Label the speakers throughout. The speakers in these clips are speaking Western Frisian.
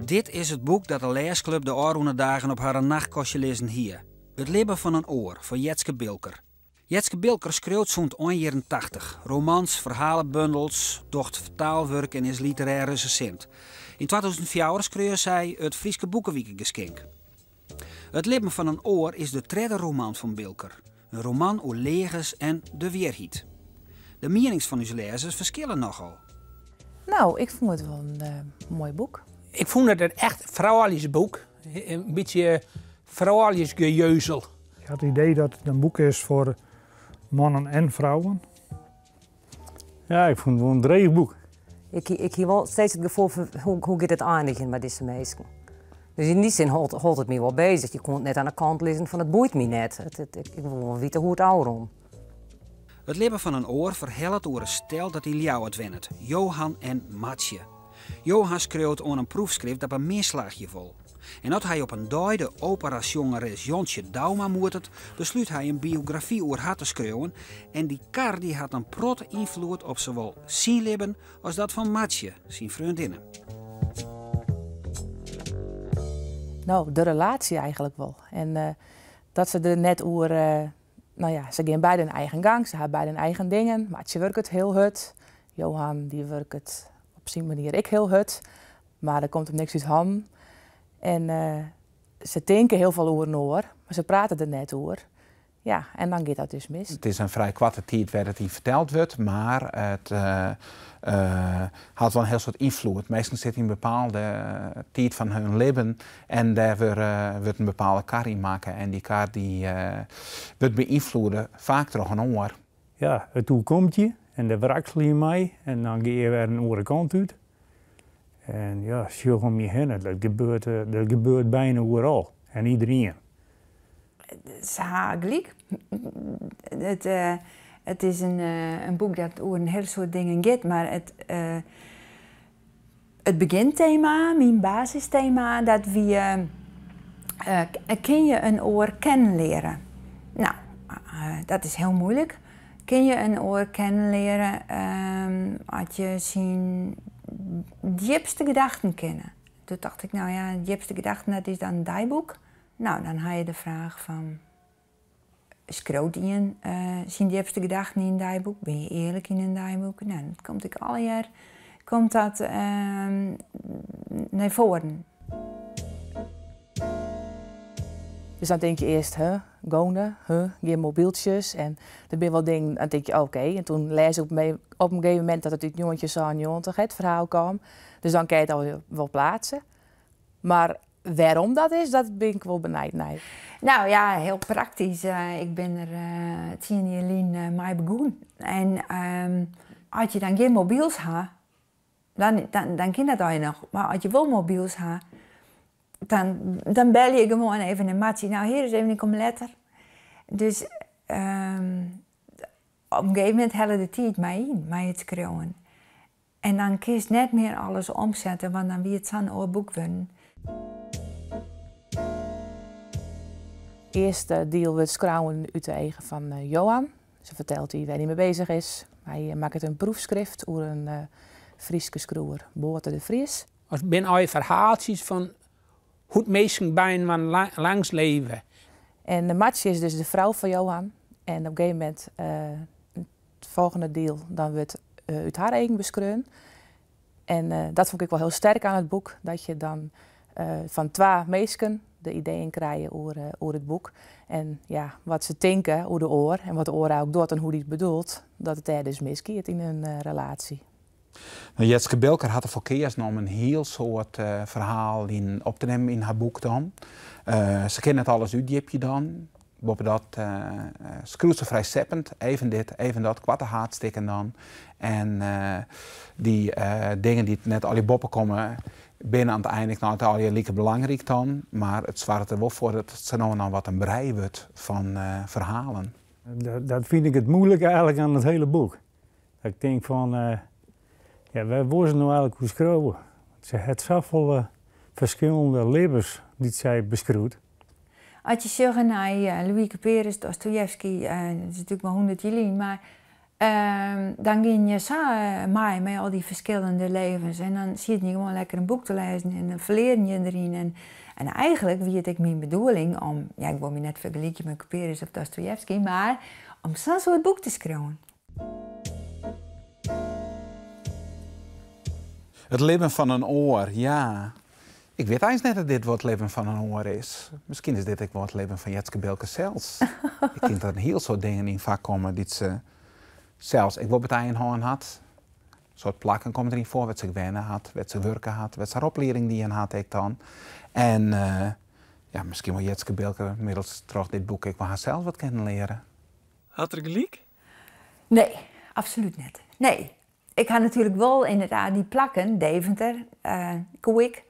Speaker 1: Dit is it boek dat de lêsklup de ôfrûne dagen op harren nachtkastje lizzen hie. It libben fan in oar fan Jetske Bilker. Jetske Bilker skriuwt sûnt ein jierren 80 romans, ferhalebundels, docht fertaalwurk en is literêr resensint. Yn 2004 skreau sy it Fryske Boekewikegeskink. It libben fan in oar is de tredde roman fan Bilker. In roman oer leagens en de wierheid. De mienings fan ús lêzers ferskille nochal.
Speaker 2: No, ik fûn it wol in moai boek.
Speaker 3: Ik fûn it in echt frouljusboek. In bytsje frouljusgejeuzel.
Speaker 4: Ik ha it idee dat it in boek is foar mannen en frouwen.
Speaker 5: Ja, ik fûn it wol in dreech boek.
Speaker 6: Ik hie wol steeds it gefoel fan hoe giet it einigjen mei dizze minsken. Dus yn dy sin hold it my wol bezich. Je koe it net oan de kant lizzen fan it boeit my net. Ik wol wol witte hoe't it ôfrûn.
Speaker 1: It libben fan in oar ferhellet oer in stel dat yn Ljouwert wennet, Johan en Martsje. Johan skriuwt oan in proefskrift dat mar min slagje wol. En as hy op in dei de operasjongeres Jontsje Douma moetet, beslút hy in biografy oer har te skriuwen en dy kar dy hat in protte ynfloed op sawol syn libben as dat fan Martsje, syn freondinne.
Speaker 2: No, de relaasje eigenlik wol. En eh, dat se der net oer, eh, no ja, se gean beide hun eigen gang, se ha beide hun eigen dingen. Martsje wurket hiel hurd, Johan dy wurket op syn manier ek hiel hurd, mar der komt him niks út hannen. En eh, se tinke hiel folle oer inoar, mar se prate der net oer. Ja, en dan giet dat dus mis.
Speaker 7: It is in frij koarte tiid wêr't it yn ferteld wurdt, mar it hat wol in hiel soad ynfloed. Minsken sitte yn in bepaalde tiid fan hun libben en dêr wurdt in bepaalde kar yn makke en dy kar dy wurdt beynfloede faak troch in oar.
Speaker 5: Ja, it oerkomt je en dêr wrakselje je mei en dan gean je wer in oare kant út. En ja, sjoch om je hinne, dat gebeurt, dat gebeurt byna oeral en iderien.
Speaker 8: Se ha gelyk. It, it is in boek dat oer in hiel soad dingen giet, mar it, it begjintema, myn basistema, dat wie kin je in oar kennen leare? No, dat is hiel muoilik. Kin je in oar kennen leare as je syn djipste gedachten kenne? Doe tocht ik, no ja, djipste gedachten, dat is dan in deiboek. No, dan ha je de fraach fan, skriuwt ien syn djipste gedachten yn in deiboek? Binne je earlik yn in deiboek? No, dat komt ek allegear komt dat nei foaren.
Speaker 2: Dus dan tink je earst, huh, gone, huh, gjin mobyltsjes en der binne wol dingen, dan tink je oké. En toen lês ik op in gegeven momint dat it út 1997 it ferhaal kaam. Dus dan kin je it al wol pleatse. Mar wêrom dat is, dat bin ik wol benijd nei.
Speaker 8: No ja, hiel praktysk. Ik bin der tsien jier lyn mei begûn. En as je dan gjin mobyls ha, dan, dan, dan kin dat allegear noch. Mar as je wol mobyls ha, dan, dan belje ik gewoan even nei Martsje. No, hear ris even, ik kom letter. Dus op in gegeven momint helle de tiid my yn mei it skriuwen. En dan kinst net mear alles omsette, want dan wie it sa'n oar boek wurden.
Speaker 2: Earste diel wurdt skreaun út de eagen fan eh, Johan. Se fertelt hy wêr hy mei bezich is. Hy eh, makket in proefskrift oer in eh, Fryske skriuwer, Boate de Vries.
Speaker 3: It binne allegear ferhaaltsjes fan hoe't minsken byinoar langs leve.
Speaker 2: En de Martsje is dus de frou fan Johan. En op in gegeven momint, it folgjende diel, dan wurdt út har eagen beskreaun. En dat fûn ik wol hiel sterk oan it boek, dat je dan fan twa minsken de ideeën krije oer, oer it boek. En ja, wat se tinke oer de oar en wat de oar eigentlik docht en hoe't dy it bedoelt, dat it dêr dus misgiet yn in relaasje.
Speaker 7: No, Jetske Bilker hat derfoar keazen om in hiel soad ferhalen op te nimmen yn har boek dan. Se kin net alles útdjipje dan. Boppedat skriuwt se frij seppend, even dit, even dat, koarte haadstikken dan. En dy dingen dy't net allegear boppe komme, binne oan it ein ek net allegear like belangryk dan. Mar it soarget der wol foar dat it sa no en dan wat in brij wurdt fan ferhalen.
Speaker 5: Dat fyn ik it muoilike eigenlik oan it hiele boek. Dat ik tink fan, ja, wêr wol se no eigenlik oer skriuwe? Se hat safolle ferskillende libbens dy't sy beskriuwt.
Speaker 8: As je sjogge nei Louis Couperus, Dostojevski, dat is natuerlik mar 100 jier lyn, mar Dan gean je sa mei mei al dy ferskillende levens en dan siet je gewoan lekker in boek te lêzen en dan ferlearen je deryn. En, en eigenlik wie it ek myn bedoeling om, ja, ik wol my net fergelykje mei Couperus of Dostojevski, mar om sa'n soart boek te skriuwen.
Speaker 7: It libben fan in oar, ja. Ik wit eins net oft dit wol it libben fan in oar is. Miskien is dit ek wol it libben fan Jetske Bilker sels. Ik tink dat der in hiel soad dingen yn foarkomme dy't se sels ek wol betijen hân hat. In soad plakken komme deryn foar, wêr't se wenne hat, wêr't se wurke hat, wêr't se har oplieding dien hat ek dan. En ja, miskien wol Jetske Bilker middels troch dit boek ek wol harsels wat kennen leare.
Speaker 9: Hat er gelyk?
Speaker 8: Nee, absolút net. Nee. Ik ha natuerlik wol ynderdaad dy plakken, Deventer koe ik,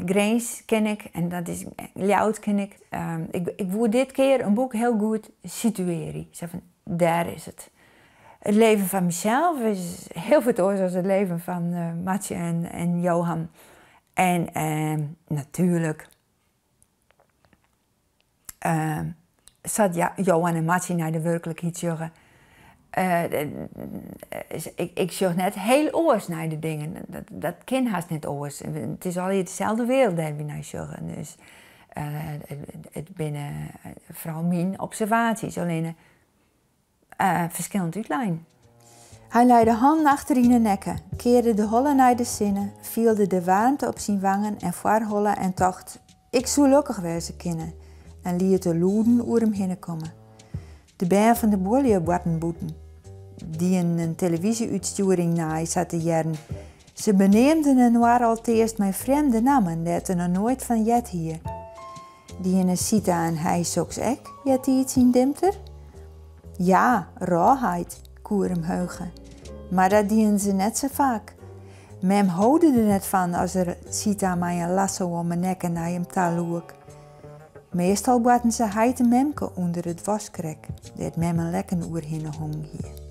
Speaker 8: Grins ken ik en dat is Ljouwert ken ik. Ik woe dit kear in boek hiel goed situearje. Sa fan, dêr is it. It leven fan mysels is hiel wat oars as it leven fan Martsje en Johan. En natuerlik Sa't Johan en Martsje nei de wurklikheid sjogge, ik sjoch net hiel oars nei de dingen. Dat kin hast net oars. It is allegear deselde wereld dêr't wy nei sjogge. Dus it binne foaral myn observaasjes, allinne ferskillend útlein.
Speaker 10: Hy lei de hannen achter yn 'e nekke, kearde de holle nei de sinne, fielde de waarmte op syn wangen en foarholle en tocht, Ik soe lokkich wêze kinne, en liet de lûden oer him hinne komme. De bern fan de buorlju boarten bûten, dienen in televyzje-útstjoering nei, sa te hearren. Se beneamden inoar alteast mei frjemde nammen dêr't er noch noait fan heard hie. Diene Sita en hy soks ek eartiids yn Dimter? Ja, rôfheit, koe er him heuge. Mar dat dienen se net sa faak. Mem holde der net fan as er Sita mei in lasso om 'e nekke nei him ta loek. Meastal boarten se heit en memke ûnder it waskrek, dêr't mem in lekken oerhinne hongen hie.